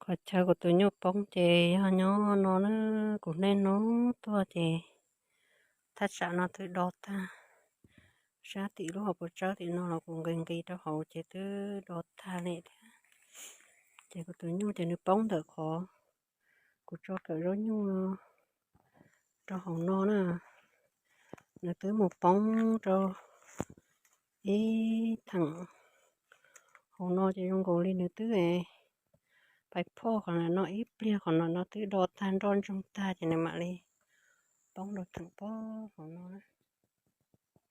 Qhov chaw kuv tus nyuj poob ces yog nyob no na, kuv niaj hnub tuaj ces thaj tsam no twb do tag. Sab tim lub hauv paus tsawb tim no los kuv nqis nqis rau hauv ces twb do tag li thiab. Ces kuv tus nyuj ces nws poob ntawm qhov kuv tso kawm zaub nyuj rau hauv no na, nws twb mus poob rau ib theem hauv no ces zoo nkaus li nws twb pais phoj qhov no ib pliag, qhov no no twb do tag nroj ntsoog tag ces nws mam li poob rau theem pob hauv no na.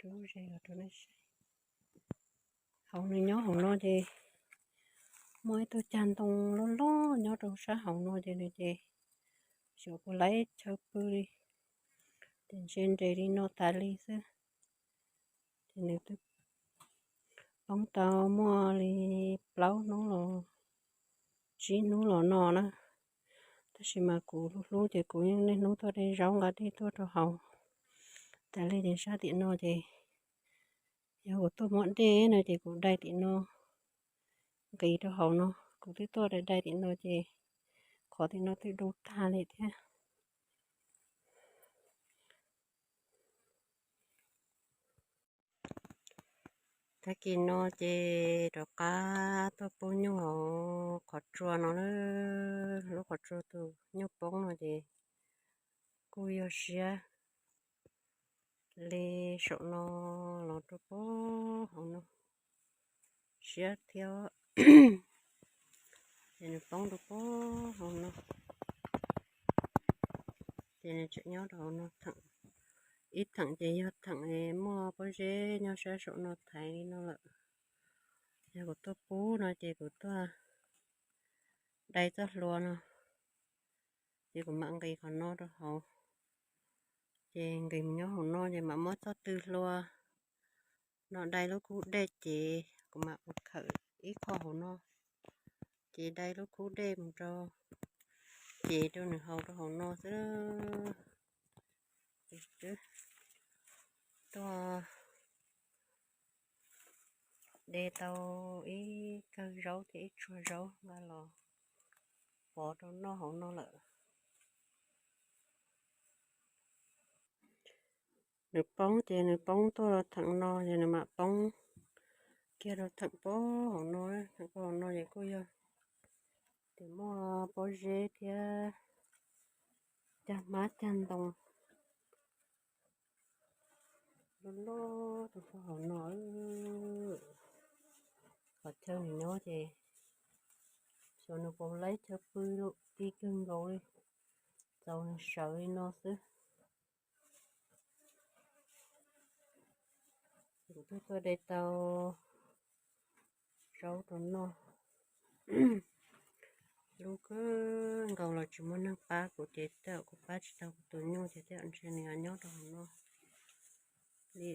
Rub ze los rau nej saib. Hauv nws nyob hauv no ces muaj ib tug cag ntoo loj loj nyob rau sab hauv no ces nws ces xyov puas laib chaw pw li, ces ntshe nres li no tas li xwb. Ces nws twb poob tau muaj li plaub hnub los tsib hnub los no na. Tab sis mas kuv hlub hlub ces kuv yeej niaj hnub tuaj de zaub nqa dej tuaj rau hauv. Tas li ces sab tim no ces yog kuv tuaj muab dej no ces kuv dai tim no nqis rau hauv no, kuv twb tuaj dai dai tim no ces qhov tim no twb do tag li thiab. Tag kis no ces rov qab tuaj pub nyuj hauv qhov tsua no na. Lub qhov tsua tus nyuj poob no ces kuj yog siab li saum no los rau pub hauv no siab thiab. Ces nws poob rau pub hauv no, ces nws tseem nyob rau hauv no theem. Ib theem ces yog theem muaj pob zeb nyob sab saum no thaiv li no lawm. Yog kuv tuaj pub no ces kuv tuaj dai txoj hlua no, ces kuv mam nqis qhov no rau hauv. Ces nqis mus nyob hauv no ces mam muab txoj tw hlua no dai lub khub dej ces kuv mam mus khawm ib qho hauv no, ces dai lub khub dej mus rau, ces rau nws haus rau hauv no xwb. Tuaj de tau ib kawg zaub thiab ib tsuag zaub nqa los pov rau noj hauv no lawm. Nws poob ces nws poob tuaj theem no ces nws mam poob kiag rau theem pob hauv no. Theem pob hauv no ces kuj yog tias muaj pob zeb thiab cag hmab cag ntoo loj loj rau pob hauv no. Qhov chaw nws nyob ces xyov nws puas laib chaw pw lawm, ti kawg nkaus li, txaus nws sawv li no xwb. Kuv twb tuaj de tau zaub rau noj, lub kawg nkaus los tsis muaj neeg pab kuv ces tej zaum kuv pab tsis tau kuv tus nyuj ces tej zaum ntshe nws nyob rau hauv no li.